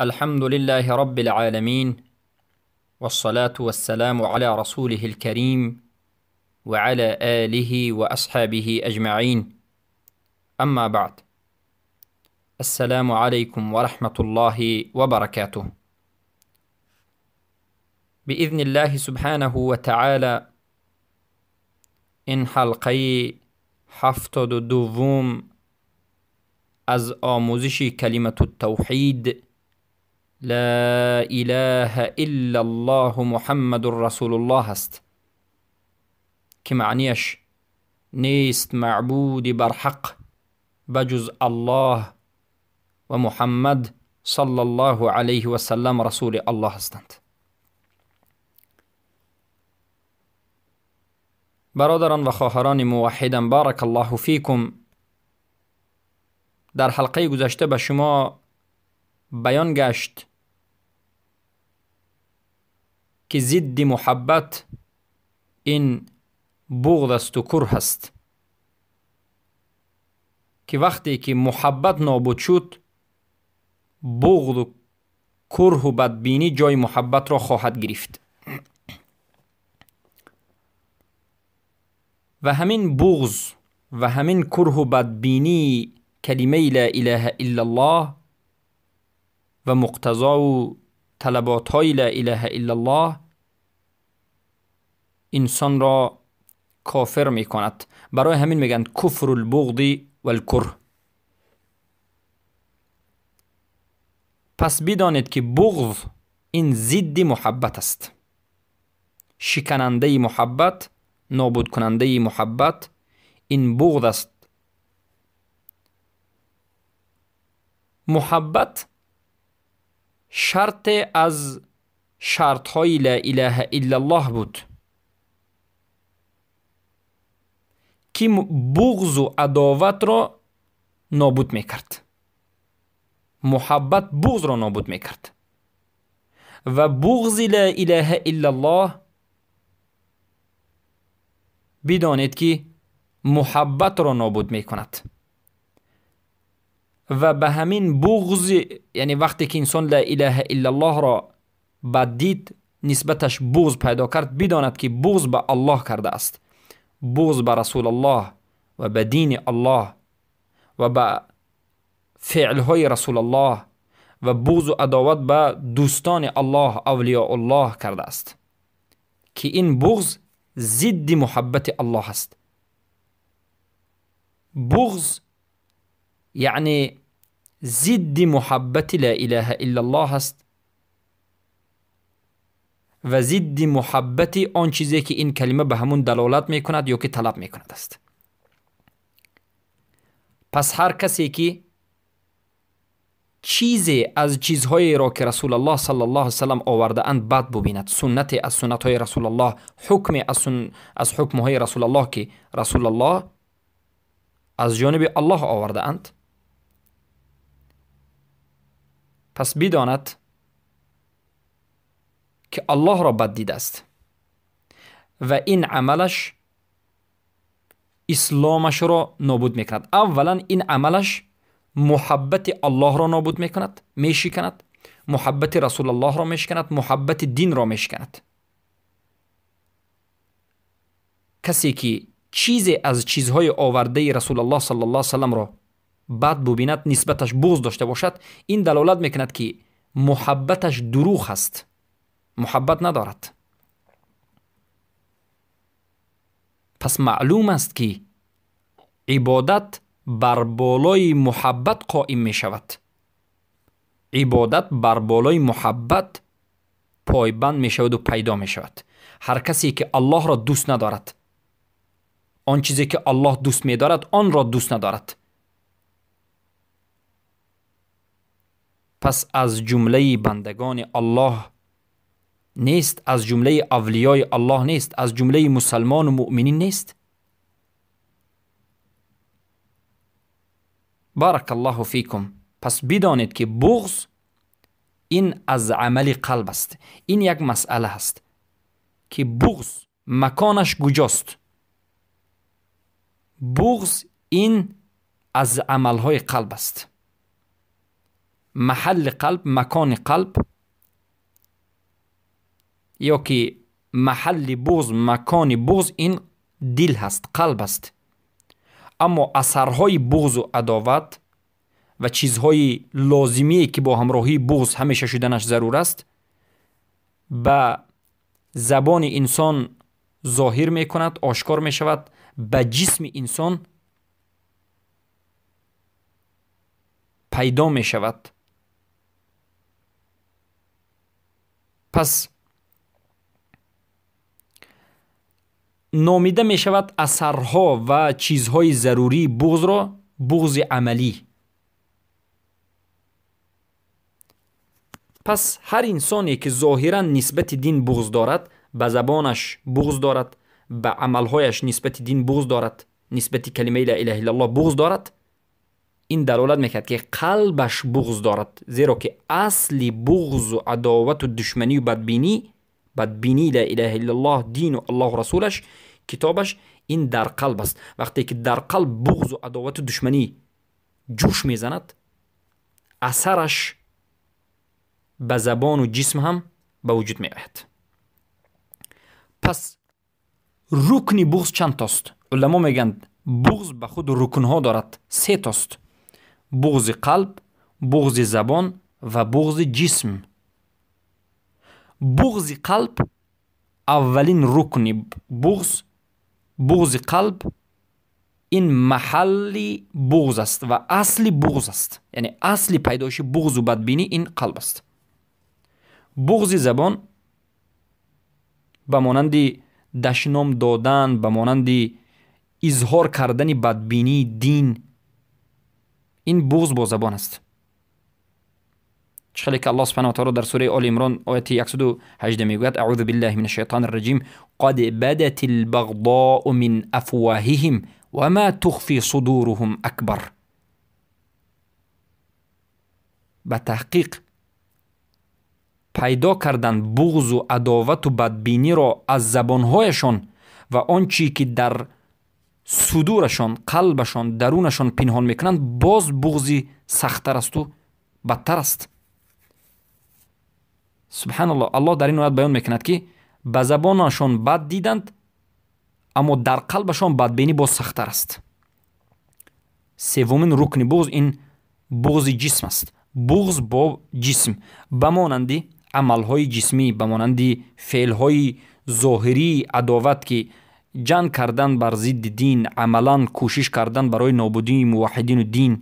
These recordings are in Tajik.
الحمد لله رب العالمين، والصلاة والسلام على رسوله الكريم وعلى آله وأصحابه أجمعين. أما بعد، السلام عليكم ورحمة الله وبركاته. بإذن الله سبحانه وتعالى این حلقه 72 از آموزش کلمة التوحید لا اله الا الله محمد رسول الله است که معنیش نیست معبود برحق بجز الله و محمد صلی الله علیه و سلم رسول الله هستند. برادران و خواهران موحدم، بارک الله فیکم. در حلقه گذشته به شما بیان گشت که ضد محبت این بغض است و کره است، که وقتی که محبت نابود شد، بغض و کره و بدبینی جای محبت را خواهد گرفت. و همین بغض و همین کره و بدبینی کلمه لا اله الا الله و مقتضا و طلبات های لا اله الا الله انسان را کافر می کند. برای همین میگن کفر البغض و الکره. پس بدانید که بغض این ضد محبت است، شکننده محبت، نابود کننده محبت این بغض است. محبت شرط از شرط های لا اله الا الله بود که بغض و عداوت را نابود میکرد. محبت بغض را نابود میکرد و بغض لا اله الا الله بدانید که محبت را نابود میکند. و به همین بغض، یعنی وقتی که انسان لا اله الا الله را بد دید، نسبتش بغض پیدا کرد، بداند که بغض به الله کرده است، بغض به رسول الله و به دین الله و به فعلهای رسول الله و بغض و عداوت به دوستان الله، اولیاء الله کرده است، که این بغض ضد محبت الله است. بغض یعنی ضد محبت لا اله الا الله است و ضد محبت آن چیزی که این کلمه به همون دلالت میکند یا که طلب میکند است. پس هر کسی که چیزی از چیزهایی را که رسول الله صلی الله علیه وسلم آورده اند بد ببیند، سنت از سنت های رسول الله، حکم از حکم های رسول الله که رسول الله از جانب الله آورده اند، پس بداند که الله را بد دیده است و این عملش اسلامش را نابود میکند. اولا این عملش محبت الله را نابود میکند، میشکند، محبت رسول الله را میشکند، محبت دین را میشکند. کسی که چیزی از چیزهای آورده رسول الله صلی الله علیه وسلم را بد ببیند، نسبتش بغض داشته باشد، این دلالت میکند که محبتش دروغ است، محبت ندارد. پس معلوم است که عبادت بر بالای محبت قائم می شود. عبادت بر بالای محبت پایبند می شود و پیدا می شود. هر کسی که الله را دوست ندارد، آن چیزی که الله دوست می دارد آن را دوست ندارد، پس از جمله بندگان الله نیست، از جمله اولیای الله نیست، از جمله مسلمان و مؤمنین نیست. بارک الله فیکم. پس بدانید که بغض این از عمل قلب است. این یک مسئله است که بغض مکانش کجاست. بغض این از عملهای قلب است. Маҳалли қалб, макони қалб ё ки маҳалли буғз, макони буғз ин дил ҳаст, қалб аст. Аммо асарҳои буғзу адоват ва чизҳои лозимие ки бо ҳамроҳии буғз ҳамеша шуданаш зарур аст, ба забони инсон зоҳир мекунад, ошкор мешавад, ба ҷисми инсон пайдо мешавад. Пас номида мешавад асарҳо ва чизҳои зарурии буғзро буғзи амалӣ. Пас ҳар инсоне ки зоҳиран нисбати дин буғз дорад, ба забонаш буғз дорад, ба амалҳояш нисбати дин буғз дорад, нисбати калимаи ла илаҳа иллаллоҳ буғз дорад, ин далолат мекард ки қалбаш буғз дорад, зеро ки асли буғзу адовату душманию бадбинӣ, бадбинии ла илаҳа иллаллоҳ, дину Аллоҳу расулаш, китобаш, ин дар қалб аст. Вақте ки дар қалб буғзу адовату душманӣ ҷӯш мезанад, асараш ба забону ҷисм ҳам ба вуҷуд меояд. Пас рукни буғз чанд тост? Уламо мегӯянд, буғз ба худ рукнҳо дорад, се тост: буғзи қалб, буғзи забон ва буғзи ҷисм. Буғзи қалб аввалин рукни буғз. Буғзи қалб ин маҳалли буғз аст ва асли буғз аст, яъне асли пайдоиши буғзу бадбинӣ ин қалб аст. Буғзи забон ба монанди дашном додан, ба монанди изҳор кардани бадбинии дин, ин буғз бо забон аст. Чӣ хеле ки Аллоҳ субҳанаҳу ва таъоло дар сураи Оли Имрон ояти 118 мегӯяд: аъузу биллаҳи мина шайтони раҷим, қад бадати лбағдоу мин афвоҳиҳим ва ма тухфи судуруҳум акбар. Ба таҳқиқ пайдо кардан буғзу адовату бадбиниро аз забонҳояшон ва он чӣ ки дар судурашон, қалбашон, дарунашон пинҳон мекунанд, боз буғзи сахттар асту бадтар аст. Субҳаналлоҳ, Аллоҳ дар ин оят баён мекунад ки ба забонашон бад диданд, аммо дар қалбашон бадбинӣ боз сахттар аст. Севумин рукни буғз ин буғзи ҷисм аст. Буғз бо ҷисм ба монанди амалҳои ҷисмӣ, ба монанди феълҳои зоҳирии адоват, ки ҷанг кардан бар зидди дин, амалан кӯшиш кардан барои нобудии муваҳҳидину дин,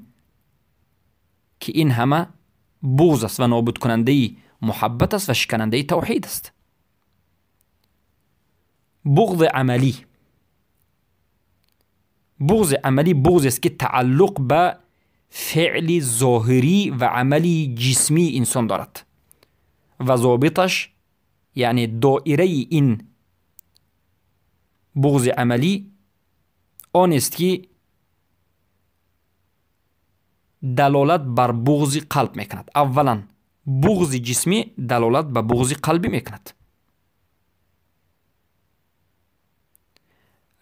ки ин ҳама буғз аст ва нобудкунандаи муҳаббат аст ва шиканандаи тавҳид аст. Буғзи амалӣ. Буғзи амалӣ буғзест ки тааллуқ ба феъли зоҳирӣ ва амали ҷисмии инсон дорад ва зобиташ, яъне доираи ин буғзи амалӣ онест ки далолат бар буғзи қалб мекунад. Аввалан буғзи ҷисмӣ далолат ба буғзи қалбӣ мекунад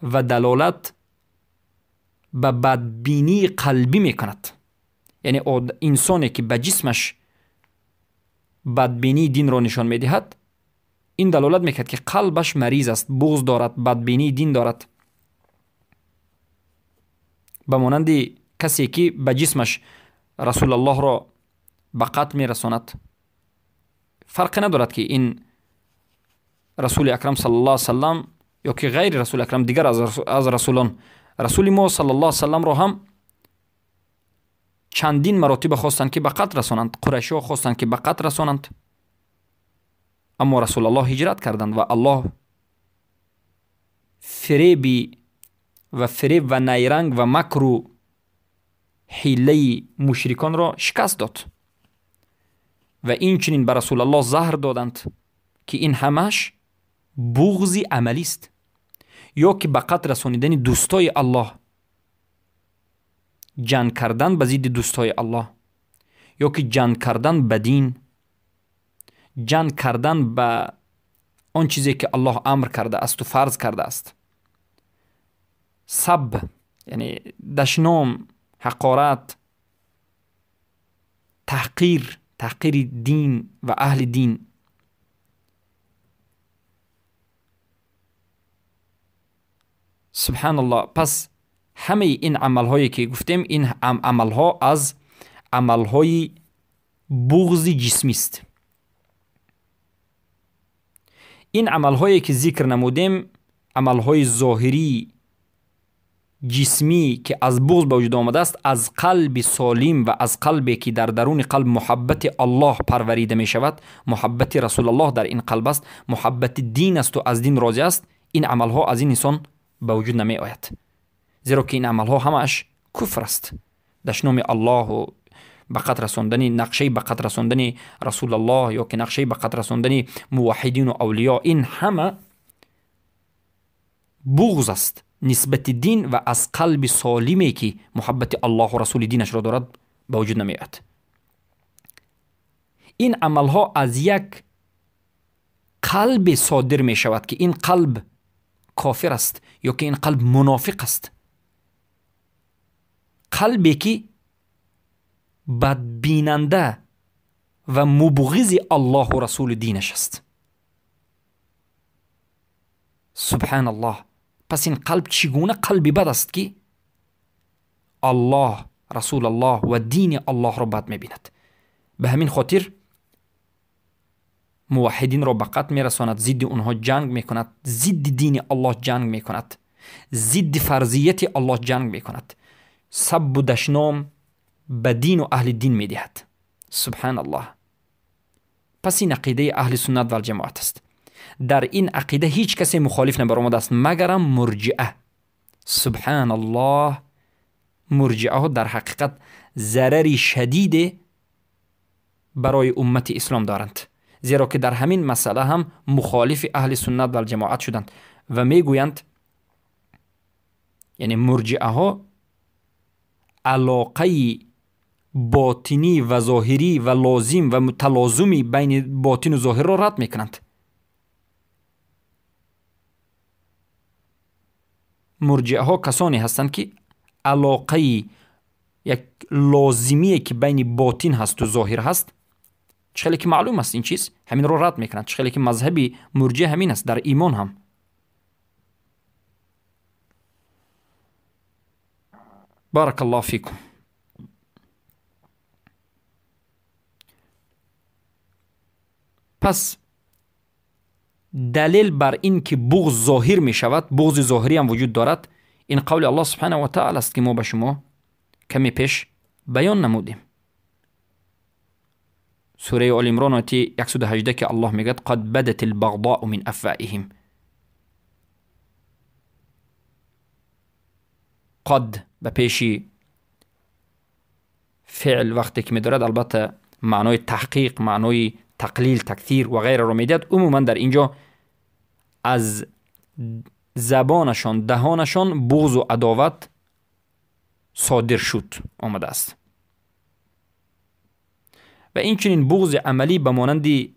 ва далолат ба бадбинии қалбӣ мекунад. Яъне инсоне ки ба ҷисмаш бадбинии динро нишон медиҳад, ин далолат мекунад ки қалбаш мариз аст, буғз дорад, бадбинии дин дорад. Ба монанди касе ки ба ҷисмаш Расулаллоҳро ба қатл мерасонад, фарқе надорад ки ин Расули Акрам саллаллоҳу алайҳи васаллам ё ки ғайри Расули Акрам, дигар аз расулон, Расули мо саллаллоҳу алайҳи васалламро ҳам чандин маротиба хостанд ки ба қатл расонанд, қурайшиҳо хостанд ки ба қатл расонанд, аммо Расулаллоҳ ҳиҷрат карданд ва Аллоҳ фиреби ва фиреб ва найранг ва макру ҳилаи мушриконро шикаст дод ва инчунин ба Расулаллоҳ заҳр доданд, ки ин ҳамаш буғзи амалист, ё ки ба қатл расонидани дӯстои Аллоҳ, ҷанг кардан ба зидди дӯстои Аллоҳ, ё ки ҷанг кардан ба дин, ҷанг кардан ба он чизе ки Аллоҳ амр кардаасту фарз кардааст, саб, яъне дашном, ҳақорат, таҳқир, таҳқири дин ва аҳли дин. Субҳаналлоҳ. Пас ҳамаи ин амалҳое ки гуфтем, ин амалҳо аз амалҳои буғзи ҷисмист. Ин амалҳое ки зикр намудем, амалҳои зоҳирӣ ҷисмӣ ки аз буғз ба вуҷуд омадааст, аз қалби солим ва аз қалбе ки дар даруни қалб муҳаббати Аллоҳ парварида мешавад, муҳаббати Расулаллоҳ дар ин қалб аст, муҳаббати дин асту аз дин розӣ аст, ин амалҳо аз ин инсон ба вуҷуд намеояд. Зеро ки ин амалҳо ҳамааш куфр аст. Дашноми Аллоҳу ба қатл расондани, нақшаи ба қатл расондани Расулаллоҳ ё ки нақшаи ба қатл расондани муваҳҳидину авлиё, ин ҳама буғз аст нисбати дин ва аз қалби солиме ки муҳаббати Аллоҳу расули динашро дорад ба вуҷуд намеояд. Ин амалҳо аз як қалбе содир мешавад ки ин қалб кофир аст ё ки ин қалб мунофиқ аст. Қалбе ки бадбинанда ва мубғизи Аллоҳу расули динаш аст. Субҳаналлоҳ. Пас ин қалб чӣ гуна қалби бад аст ки Аллоҳ, Расулаллоҳ ва дини Аллоҳро бад мебинад. Ба ҳамин хотир муваҳҳидинро ба қатл мерасонад, зидди онҳо ҷанг мекунад, зидди дини Аллоҳ ҷанг мекунад, зидди фарзияти Аллоҳ ҷанг мекунад, саббу дашном ба дину аҳли дин медиҳад. Субҳаналлоҳ. Пас ин ақидаи аҳли суннат валҷамоат аст. Дар ин ақида ҳеҷ касе мухолиф набаромадааст, магарам мурҷиа. Субҳаналлоҳ. Мурҷиаҳо дар ҳақиқат зарари шадиде барои уммати ислом доранд, зеро ки дар ҳамин масъала ҳам мухолифи аҳли суннат валҷамоат шуданд ва мегӯянд, яъне мурҷиаҳо алоқаи ботинӣ ва зоҳирӣ ва лозим ва талозуми байни ботину зоҳирро рад мекунанд. Мурҷиаҳо касоне ҳастанд ки алоқаи як лозимие ки байни ботин ҳасту зоҳир ҳаст, чӣ хеле ки маълум аст ин чиз, ҳаминро рад мекунанд. Чӣ хеле ки мазҳаби мурҷиа ҳамин аст дар имон ҳам. Баракаллоҳу фикум. Пас далел бар ин ки буғз зоҳир мешавад, буғзи зоҳирӣ ҳам вуҷуд дорад, ин қавли Аллоҳ субҳанаҳу ва таъала аст ки мо ба шумо каме пеш баён намудем. Сураи Оли Имрон ояти 118 ки Аллоҳ мегӯяд: қад бадат албағдоу мин афвоиҳим. Қад ба пеши феъл вақте ки медорад, албатта маънои таҳқиқ, маънои тақлил, таксир ва ғайраро медиҳад. Умуман дар инҷо аз забонашон, даҳонашон буғзу адоват содир шуд омадааст. Ва инчунин буғзи амалӣ ба монанди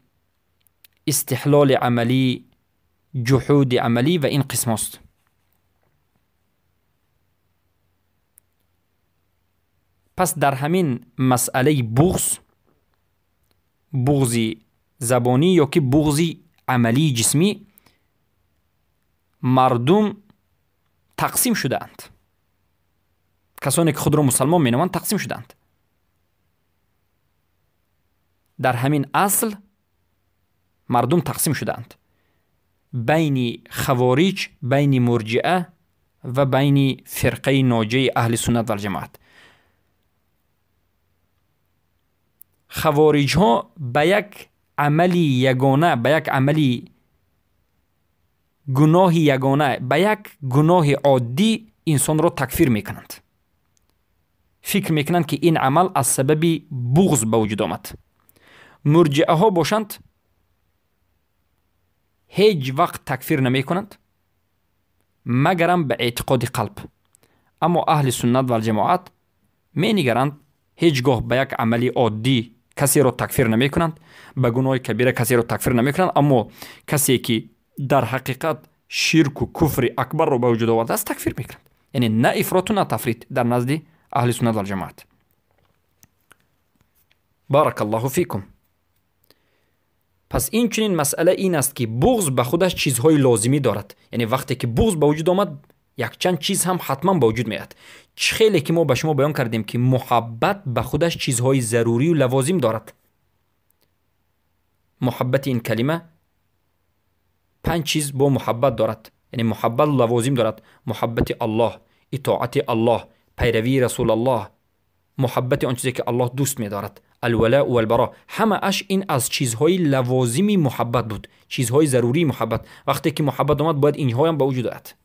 истиҳлоли амалӣ, ҷуҳуди амалӣ ва ин қисмҳост. Пас дар ҳамин масъалаи буғз, буғзи забонӣ ё ки буғзи амалии ҷисмӣ, мардум тақсим шудаанд. Касоне ки худро мусалмон меноманд тақсим шудаанд. Дар ҳамин асл мардум тақсим шудаанд байни хавориҷ, байни мурҷиа ва байни фирқаи ноҷаи аҳли суннат валҷамоат. Хавориҷҳо ба як амали ягона, ба як амали гуноҳи ягона, ба як гуноҳи оддӣ инсонро такфир мекунанд. Фикр мекунанд ки ин амал аз сабаби буғз ба вуҷуд омад. Мурҷиаҳо бошанд ҳеҷ вақт такфир намекунанд, магарам ба эътиқоди қалб. Аммо аҳли суннат валҷамоат менигаранд, ҳеҷ гоҳ ба як амали оддӣ касеро такфир намекунанд, ба гуноҳи кабира касеро такфир намекунанд, аммо касе ки дар ҳақиқат ширку куфри акбарро ба вуҷуд овардааст такфир мекунанд. Яъне на ифроту на тафрит дар назди аҳли суннат валҷамоат. Баракаллоҳу фикум. Пас инчунин масъала ин аст, ки буғз ба худаш чизҳои лозимӣ дорад. Яъне вақте ки буғз ба вуҷуд омад, якчанд чиз ҳам ҳатман ба вуҷуд меояд. Чӣ хеле ки мо ба шумо баён кардем, ки муҳаббат ба худаш чизҳои зарурию лавозим дорад. Муҳаббати ин калима 5 чиз бо муҳаббат дорад. Яъне муҳаббат лавозим дорад. Муҳаббати Аллоҳ, итоати Аллоҳ, пайравии Расулаллоҳ, муҳаббати он чизе ки Аллоҳ дӯст медорад, алвалау валбаро. Ҳамааш ин аз чизҳои лавозими муҳаббат буд, чизҳои зарурии муҳаббат. Вақте ки муҳаббат омад, бояд инҳоям ба вуҷуд ояд.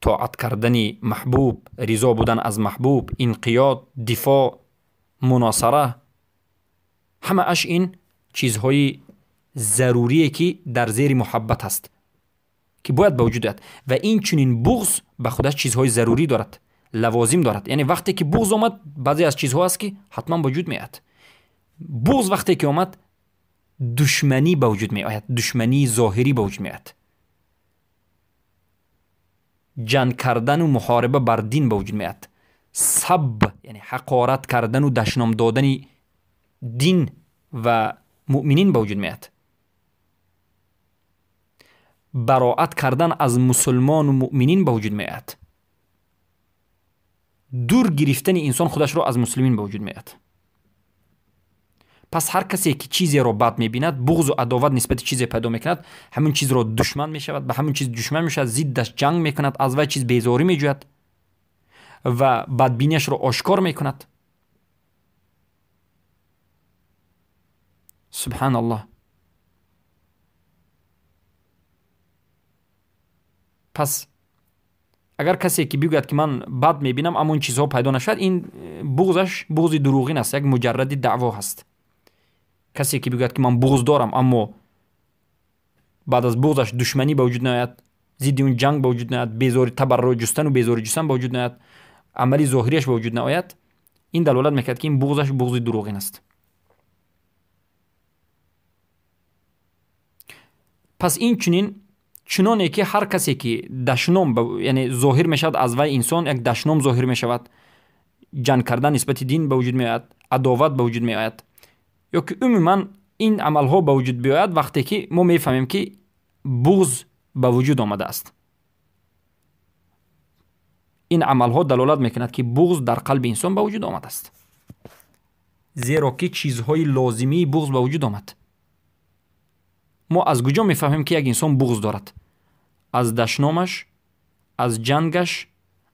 Тоат кардани маҳбуб, ризо будан аз маҳбуб, инқиёд, дифоъ, муносара, ҳамааш ин чизҳои зарурие ки дар зери муҳаббат ҳаст, ки бояд ба вуҷуд ояд. Ва инчунин буғз ба худаш чизҳои зарурӣ дорад, лавозим дорад. Яъне вақте ки буғз омад, баъзе аз чизҳо аст, ки ҳатман ба вуҷуд меояд. Буғз вақте ки омад, душманӣ ба вуҷуд меояд, душмании зоҳирӣ ба вуҷуд меояд, ҷанг кардану муҳориба бар дин ба вуҷуд меояд, саб, яъне ҳақорат кардану дашном додани дин ва муъминин ба вуҷуд меояд, бароат кардан аз мусулмону муъминин ба вуҷуд меояд, дур гирифтани инсон худашро аз муслимин ба вуҷуд меояд. Пас ҳар касе ки чизеро бад мебинад, буғзу адоват нисбати чизе пайдо мекунад, ҳамин чизро душман мешавад, ба ҳамин чиз душман мешавад, зиддаш ҷанг мекунад, аз вай чиз безорӣ меҷӯяд ва бадбиниашро ошкор мекунад. Субҳаналлоҳ. Пас агар касе ки бигӯяд, ки ман бад мебинам, аммо ин чизҳо пайдо нашавад, ин буғзаш буғзи дурӯғин аст, як муҷарради даъво ҳаст. Касе ки бигӯяд, ки ман буғз дорам, аммо баъд аз буғзаш душманӣ ба вуҷуд наояд, зидди он ҷанг ба вуҷуд наояд, безори табарро ҷустану безори ҷустан ба вуҷуд наояд, амали зоҳирияш ба вуҷуд наояд, ин далолат мекунад, ки ин буғзаш буғзи дурӯғин аст. Пас инчунин чуноне ки ҳар касе ки дашном, яъне зоҳир мешавад аз вай инсон, як дашном зоҳир мешавад, ҷанг кардан нисбати дин ба вуҷуд меояд, адоват ба вуҷуд меояд, ё ки умуман ин амалҳо ба вуҷуд биёяд вақте ки мо мефаҳмем, ки буғз ба вуҷуд омадааст. Ин амалҳо далолат мекунад, ки буғз дар қалби инсон ба вуҷуд омадааст, зеро ки чизҳои лозимии буғз ба вуҷуд омад. Мо аз куҷо мефаҳмем, ки як инсон буғз дорад? Аз дашномаш, аз ҷангаш,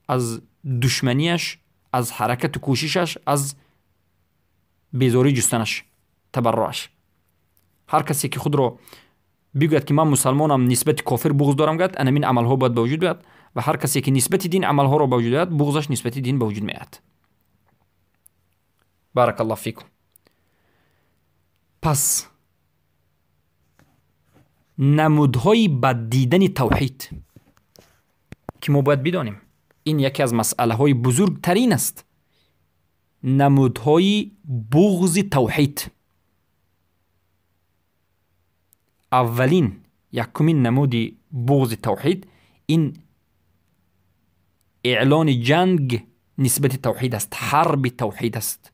аз душманияш, аз ҳаракату кӯшишаш, аз безорӣ ҷустанаш, табарруаш. Ҳар касе ки худро бигӯяд, ки ман мусалмонам, нисбати кофир буғз дорам, гӯяд, анамин амалҳо бояд ба вуҷуд биёяд. Ва ҳар касе ки нисбати дин амалҳоро ба вуҷуд ояд, буғзаш нисбати дин ба вуҷуд меояд. Баракаллоҳу фикум. Пас намудҳои баддидани тавҳид, ки мо бояд бидонем, ин яке аз масъалаҳои бузургтарин аст. Намудҳои буғзи тавҳид. Аввалин, якумин намуди буғзи тавҳид ин эълони ҷанг нисбати тавҳид аст, ҳарби тавҳид аст,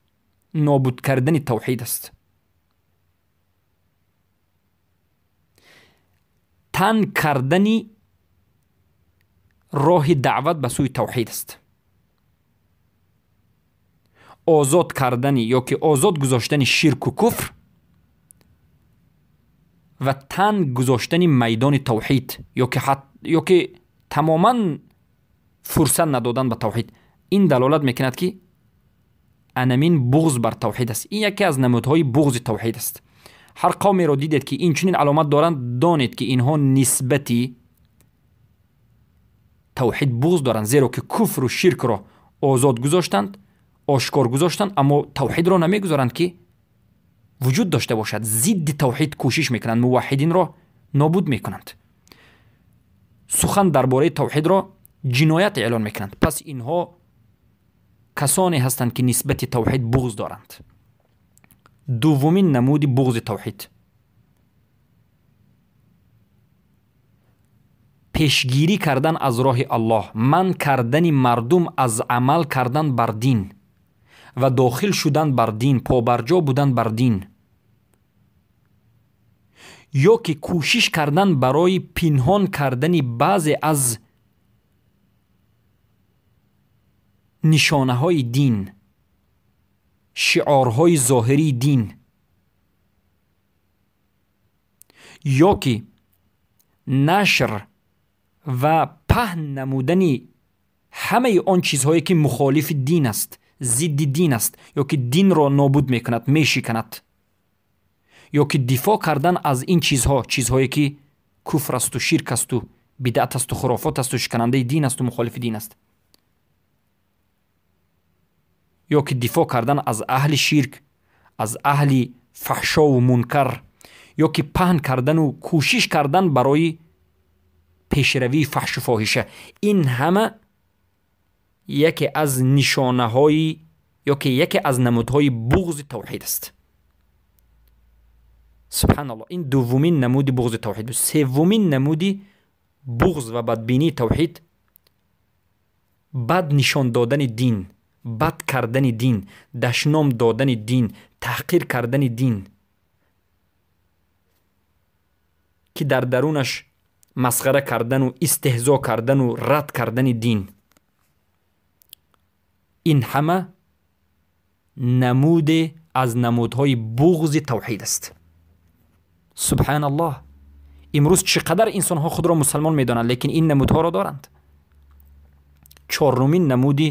нобуд кардани тавҳид аст. Танг кардани роҳи даъват ба сӯи тавҳид аст. Озод кардани ё ки озод гузоштани ширку куфр ва танг гузоштани майдони тавҳид, ё ки тамоман фурсат надодан ба тавҳид. Ин далолат мекунад, ки анамин буғз бар тавҳид аст. Ин яке аз намудҳои буғзи тавҳид аст. Ҳар қавмеро дидед, ки инчунин аломат доранд, донед, ки инҳо нисбати тавҳид буғз доранд, зеро ки куфру ширкро озод гузоштанд, ошкор гузоштанд, аммо тавҳидро намегузоранд, ки вуҷуд дошта бошад. Зидди тавҳид кӯшиш мекунанд, муваҳҳидинро нобуд мекунанд, сухан дар бораи тавҳидро ҷиноят эълон мекунанд. Пас инҳо касоне ҳастанд, ки нисбати тавҳид буғз доранд. Дуввумин намуди буғзи тавҳид Пешгирӣ кардан аз роҳи Аллоҳ, манъ кардани мардум аз амал кардан бар дин ва дохил шудан бар дин, побарҷо будан бар дин, ё ки кӯшиш кардан барои пинҳон кардани баъзе аз нишонаҳои дин, шиорҳои зоҳирии дин, ё ки нашр ва паҳн намудани ҳамаи он чизҳое ки мухолифи дин аст, зидди дин аст, ё ки динро нобуд мекунад, мешиканад, ё ки дифоъ кардан аз ин чизҳо, чизҳое ки куфр асту ширк асту бидъат асту хурофот асту шиканандаи дин асту мухолифи дин аст, ё ки дифоъ кардан аз аҳли ширк, аз аҳли фаҳшову мункар, ё ки паҳн кардану кӯшиш кардан барои пешравии фаҳшу фоҳиша. Ин ҳама яке аз нишонаҳои ё ки яке аз намудҳои буғзи тавҳид аст. Субҳаналлоҳ, ин дуввумин намуди буғзи тавҳид буд. Севвумин намуди буғз ва бадбинии тавҳид бад нишон додани дин, бад кардани дин, дашном додани дин, таҳқир кардани дин, ки дар дарунаш масхара кардану истеҳзо кардану рад кардани дин. Ин ҳама намуде аз намудҳои буғзи тавҳид аст. Субҳаналлоҳ, имрӯз чӣ қадар инсонҳо худро мусалмон медонанд, лекин ин намудҳоро доранд. Чорумин намуди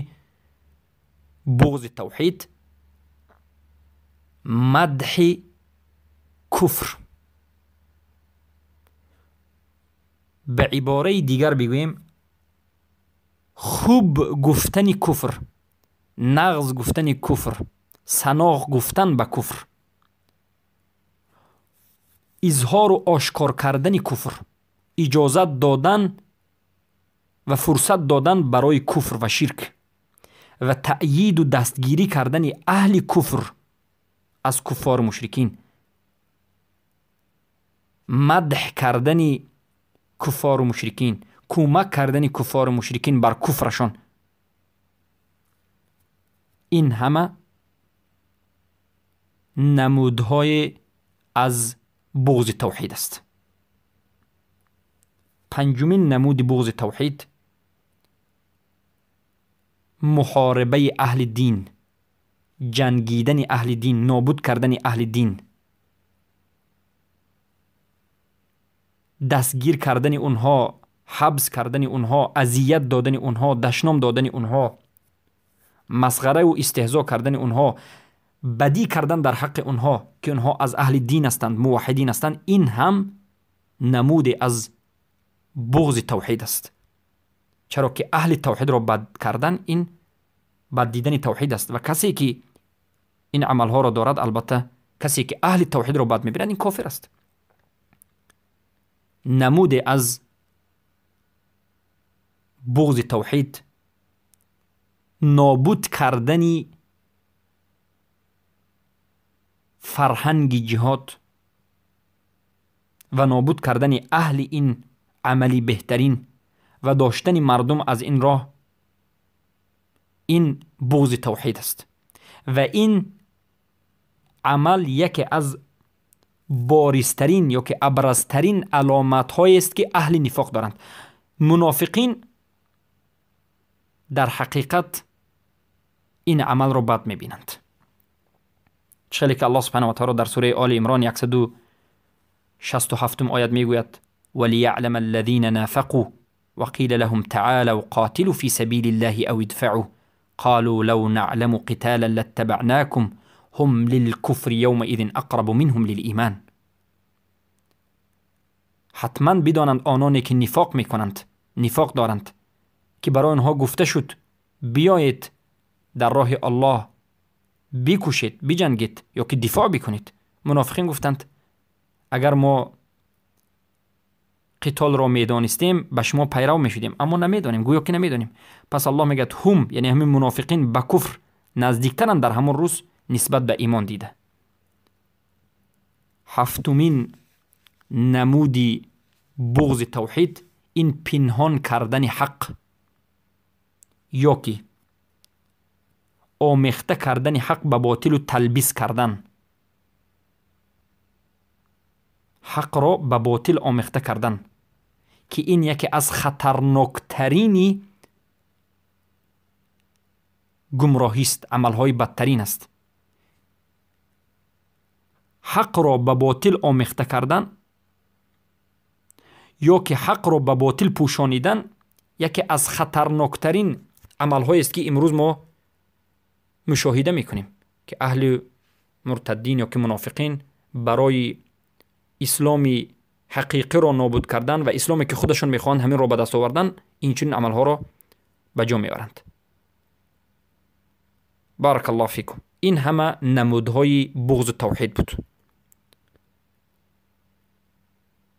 буғзи тавҳид мадҳи куфр. Ба ибораи дигар бигӯем, хуб гуфтани куфр, нағз гуфтани куфр, саноғ гуфтан ба куфр, изҳору ошкор кардани куфр, иҷозат додан ва фурсат додан барои куфр ва ширк ва таъйиду дастгирӣ кардани аҳли куфр аз куффору мушрикин, мадҳ кардани куффору мушрикин, кӯмак кардани куффору мушрикин бар куфрашон. Ин ҳама намудҳое аз буғзи тавҳид аст. Панҷумин намуди буғзи тавҳид муҳорибаи аҳли дин, ҷангидани аҳли дин, нобуд кардани аҳли дин, дастгир кардани онҳо, ҳабс кардани онҳо, азият додани онҳо, дашном додани онҳо, масғараву истеҳзо кардани онҳо, бадӣ кардан дар ҳаққи онҳо ки онҳо аз аҳли дин ҳастанд, муваҳҳидин ҳастанд. Ин ҳам намуде аз буғзи тавҳид аст. Чаро ки аҳли тавҳидро бад кардан ин бад дидани тавҳид аст ва касе ки ин амалҳоро дорад, албатта касе ки аҳли тавҳидро бад мебинад, ин кофир аст. Намуде аз буғзи тавҳид нобуд кардани фарҳанги ҷиҳод ва нобуд кардани аҳли ин амали беҳтарин ва доштани мардум аз ин роҳ, ин буғзи тавҳид аст. Ва ин амал яке аз боризтарин ё ки абразтарин аломатҳоест ки аҳли нифоқ доранд. Мунофиқин дар ҳақиқат ин амалро бад мебинанд. Чӣ ки Аллоҳ субҳанаҳу ва таъоло дар сураи Оли Имрон 167 оят мегӯяд: وليعلم الذين نافقوا وقيل لهم تعالوا قاتلوا في سبيل الله أو ادفعوا قالوا لو نعلم قتالا لاتبعناكم هم للكفر يومئذ أقرب منهم للإيمان. حتما بدانند آنانی که نفاق میکنند، نفاق دارند، که برای آنها گفته شد بیایید در راه الله بکوشید، بجنگید یا که دفاع بکنید. منافقین گفتند اگر ما قتال را میدانستیم به شما پیرو میشدیم، اما نمیدانیم، گویا که نمیدانیم. پس الله میگه هم، یعنی همین منافقین به کفر نزدیکترند در همون روز نسبت به ایمان دیده. هفتمین نمودی بغض توحید ин пинҳон кардани ҳақ ё ки омехта кардани ҳақ ба ботилу талбис кардан, ҳақро ба ботил омехта кардан, ки ин яке аз хатарноктарини гумроҳист, амалҳои бадтарин аст. Ҳақро ба ботил омехта кардан ё ки ҳақро ба ботил пӯшонидан яке аз хатарноктарин амалҳоест, ки имрӯз мо мушоҳида мекунем, ки аҳли муртаддин ё ки мунофиқин барои исломи ҳақиқиро нобуд кардан ва исломе ки худашон мехоҳанд ҳаминро ба даст овардан, инчунин амалҳоро ба ҷо меоранд. Баракаллоҳу фикум. Ин ҳама намудҳои буғзу тавҳид буд.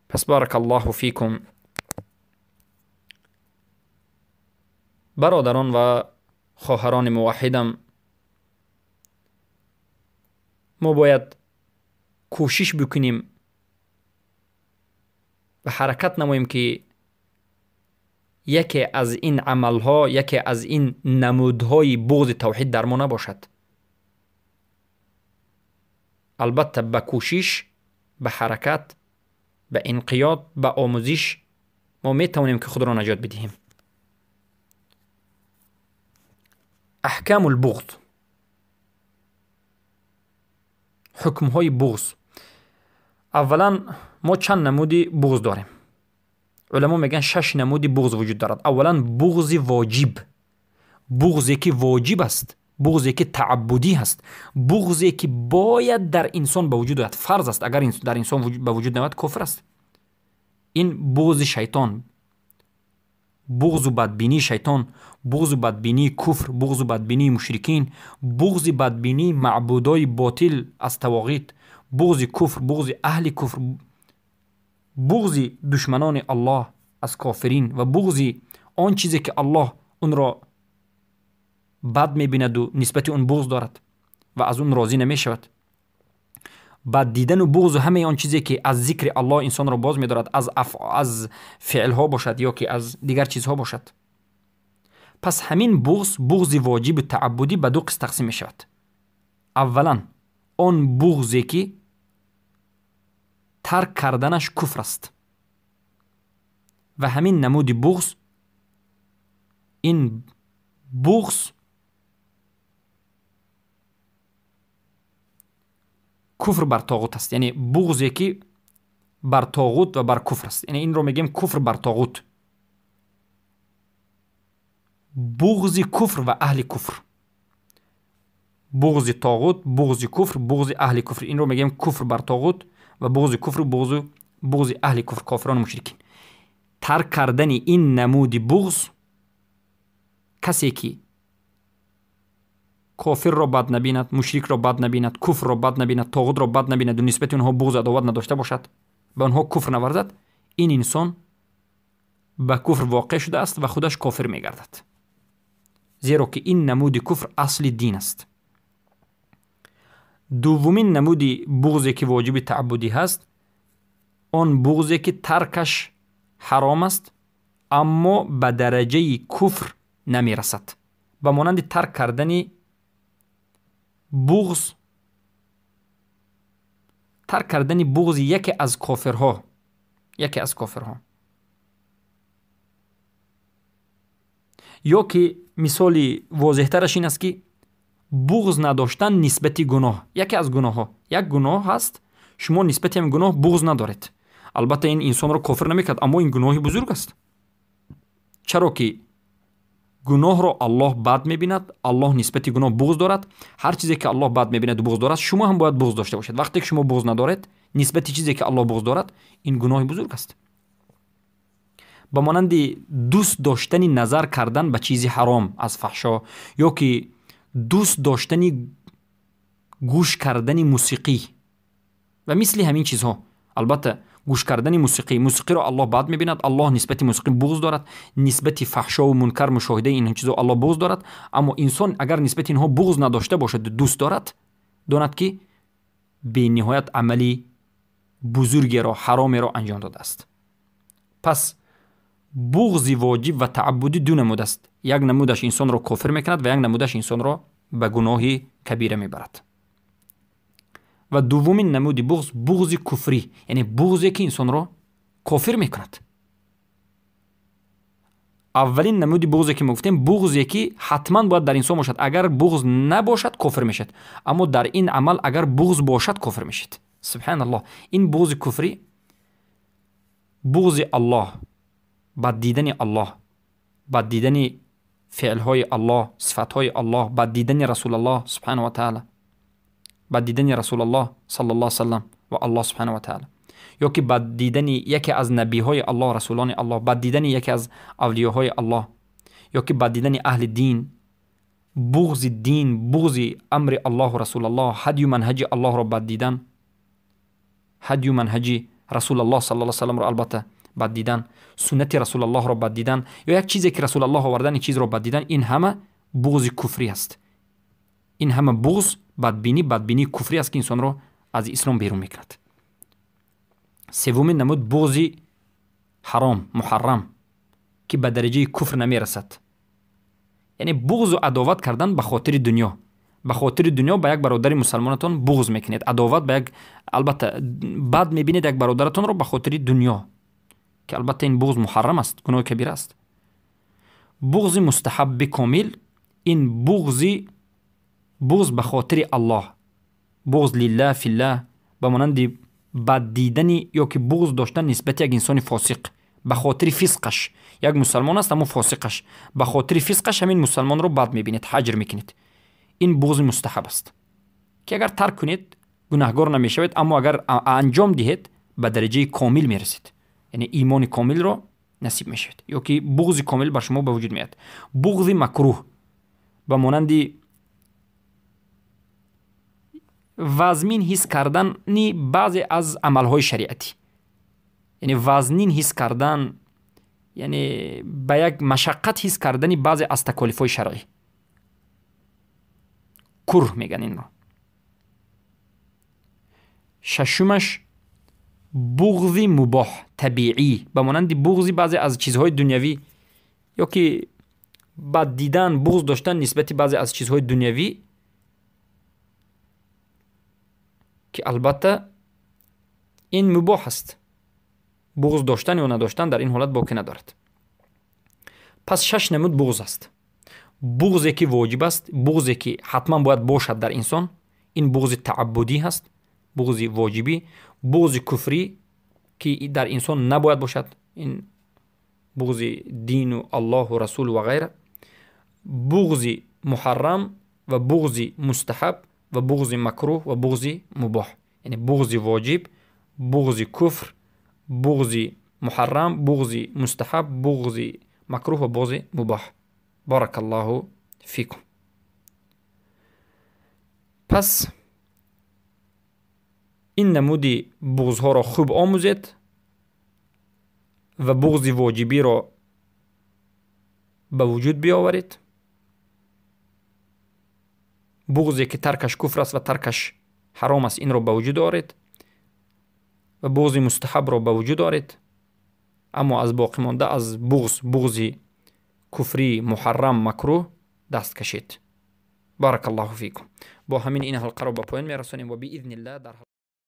Пас баракаллоҳу фикум, бародарон ва хоҳарони муваҳҳидам, мо бояд кӯшиш бикунем ва ҳаракат намоем, ки яке аз ин амалҳо, яке аз ин намудҳои буғзи тавҳид дар мо набошад. Албатта ба кӯшиш, ба ҳаракат, ба инқиёд, ба омӯзиш мо метавонем, ки худро наҷот бидиҳем. Аҳкамул буғз, ҳукмҳои буғз. Аввалан мо чанд намуди буғз дорем. Уламо мегӯянд, шаш намуди буғз вуҷуд дорад. Аввалан буғзи воҷиб, буғзе ки воҷиб аст, буғзе ки тааббудӣ ҳаст, буғзе ки бояд дар инсон ба вуҷуд ояд, фарз аст. Агар дар инсон ба вуҷуд наояд, кофир аст. Ин буғзи шайтон, буғзу бадбинии шайтон, буғзу бадбинии куфр, буғзу бадбинии мушрикин, буғзи бадбинии маъбудои ботил аз тавоғит, буғзи куфр, буғзи аҳли куфр, буғзи душманони Аллоҳ аз кофирин ва буғзи он чизе ки Аллоҳ онро бад мебинаду нисбати он буғз дорад ва аз он розӣ намешавад. Бад дидану буғзу ҳамаи он чизе ки аз зикри Аллоҳ инсонро боз медорад, аз феълҳо бошад ё ки аз дигар чизҳо бошад. Пас ҳамин буғз, буғзи воҷибу тааббудӣ, ба ду қисм тақсим мешавад. Аввалан он буғзе ки тарк карданаш куфр аст ва ҳамин намуди буғз, ин буғз куфр бар тоғут аст, яъне буғзе ки бар тоғут ва бар куфр аст, яъне инро мегӯем куфр бар тоғут, буғзи куфр ва аҳли куфр, буғзи тоғут, буғзи куфр, буғзи аҳли куфр. Инро мегӯем куфр бар тоғут ва буғзи куфр, буғзи аҳли куфр, кофирону мушрикин. Тарк кардани ин намуди буғз, касе ки кофирро бад набинад, мушрикро бад набинад, куфрро бад набинад, тоғутро бад набинаду нисбати онҳо буғз адоват надошта бошад, ба онҳо куфр наварзад, ин инсон ба куфр воқеъ шудааст ва худаш кофир мегардад, зеро ки ин намуди куфр асли дин аст. Дуввумин намуди буғзе ки воҷиби тааббудӣ ҳаст, он буғзе ки таркаш ҳаром аст, аммо ба дараҷаи куфр намерасад, ба монанди тарк кардани буғз, тарк кардани буғзи яке аз кофирҳо, яке аз кофирҳо, ё ки мисоли возеҳтараш ин аст, ки буғз надоштан нисбати гуноҳ, яке аз гуноҳҳо, як гуноҳ ҳаст, шумо нисбати ҳамин гуноҳ буғз надоред. Албатта ин инсонро кофир намекард, аммо ин гуноҳи бузург аст. Чаро ки гуноҳро Аллоҳ бад мебинад, Аллоҳ нисбати гуноҳ буғз дорад. Ҳар чизе ки Аллоҳ бад мебинаду буғз дорад, шумо ҳам бояд буғз дошта бошед. Вақте ки шумо буғз надоред нисбати чизе ки Аллоҳ буғз дорад, ин гуноҳи бузург аст. Ба монанди дӯст доштани назар кардан ба чизи ҳаром аз фаҳшо, ё ки дӯст доштани гӯш кардани мусиқӣ ва мисли ҳамин чизҳо. Албатта гӯш кардани мусиқӣ, мусиқиро Аллоҳ бад мебинад, Аллоҳ нисбати мусиқӣ буғз дорад, нисбати фаҳшову мункар мушоҳидаи ин чизҳо Аллоҳ буғз дорад. Аммо инсон агар нисбати инҳо буғз надошта бошад, дӯст дорад, донад ки бениҳоят амали бузургеро, ҳаромеро анҷом додааст. Пас Буғзи воҷиб ва тааббудӣ ду намуд аст. Як намудаш инсонро кофир мекунад ва як намудаш инсонро ба гуноҳи кабира мебарад. Ва дуввумин намуди буғз буғзи куфрӣ, яъне буғзе ки инсонро кофир мекунад. Аввалин намуди буғзе ки мо гуфтем, буғзе ки ҳатман бояд дар инсон бошад. Агар буғз набошад, кофир мешавад. Аммо дар ин амал агар буғз бошад, кофир мешавад. Субҳаналлоҳ. Ин буғзи куфрӣ буғзи Аллоҳ, бад дидани Аллоҳ, бад дидани феълҳои Аллоҳ, сифатҳои Аллоҳ, бад дидани Расулаллоҳ субҳанаҳу ва таъала, бад дидани Расулаллоҳ саллаллоҳу алайҳи васаллам ва Аллоҳ субҳанаҳу ва таъала, ё ки бад дидани яке аз набиҳои Аллоҳ, расулони Аллоҳ, бад дидани яке аз авлиёҳои Аллоҳ, ё ки бад дидани аҳли дин, буғзи дин, буғзи амри Аллоҳу Расулаллоҳ, ҳадю манҳаҷи Аллоҳро бад дидан, ҳадю манҳаҷи Расулаллоҳ саллаллоҳу алайҳи васалламро албатта бад дидан, суннати Расулаллоҳро бад дидан, ё як чизе ки Расулаллоҳ овардан, ин чизро бад дидан, ин ҳама буғзи куфрӣ аст. Ин ҳама буғз, бадбинӣ, бадбинии куфрӣ аст ки инсонро аз ислом берун мекунад. Севумин намуд буғзи ҳаром, муҳаррам, ки ба дараҷаи куфр намерасад. Яъне буғзу адоват кардан ба хотири дунё. Ба хотири дунё ба як бародари мусалмонатон буғз мекунед, адоват ба як, албатта бад мебинед як бародаратонро ба хотири дунё, ки албатта ин буғз муҳаррам аст, гуноҳи кабира аст. Буғзи мустаҳабби комил ин буғз ба хотири Аллоҳ, буғз лиллаҳ филлаҳ, ба монанди бад дидани ё ки буғз доштан нисбати як инсони фосиқ ба хотири фисқаш. Як мусалмон аст, аммо фосиқаш, ба хотири фисқаш ҳамин мусалмонро бад мебинед, ҳаҷр мекунед. Ин буғзи мустаҳаб аст ки агар тарк кунед гунаҳгор намешавед, аммо агар анҷом диҳед ба дараҷаи комил мерасед, яъне имони комилро насиб мешавед, ё ки буғзи комил бар шумо ба вуҷуд меояд. Буғзи макрӯҳ ба монанди вазмин ҳис кардани баъзе аз амалҳои шариатӣ, яъне вазнин ҳис кардан, яъне ба як машаққат ҳис кардани баъзе аз таколифҳои шаръӣ, курҳ меган инро. Шашумаш буғзи мубоҳ, табиӣ, ба монанди буғзи баъзе аз чизҳои дунявӣ, ё ки бад дидан, буғз доштан нисбати баъзе аз чизҳои дунявӣ, ки албатта ин мубоҳ аст. Буғз доштан ё надоштан дар ин ҳолат боқӣ надорад. Пас шаш намуд буғз аст. Буғзе ки воҷиб аст, буғзе ки ҳатман бояд бошад дар инсон, ин буғзи тааббудӣ ҳаст, буғзи воҷибӣ. Буғзи куфрӣ ки дар инсон набояд бошад, ин буғзи дину Аллоҳу расулу ва ғайра. Буғзи муҳаррам ва буғзи мустаҳаб ва буғзи макрӯҳ ва буғзи мубоҳ, яъне буғзи воҷиб, буғзи куфр, буғзи муҳаррам, буғзи мустаҳаб, буғзи макрӯҳ ва буғзи мубоҳ. Баракаллоҳу фикум. Пас ин намуди буғзҳоро хуб омӯзед ва буғзи воҷибиро ба вуҷуд биёваред. Буғзе ки таркаш куфр аст ва таркаш ҳаром аст, инро ба вуҷуд оред ва буғзи мустаҳабро ба вуҷуд оред. Аммо аз боқӣ монда аз буғз, буғзи куфрӣ, муҳаррам, макрӯҳ даст кашед. Баракаллоҳу фикум. Бо ҳамин ин ҳалқаро ба поён мерасонем ва биизниллаҳ дар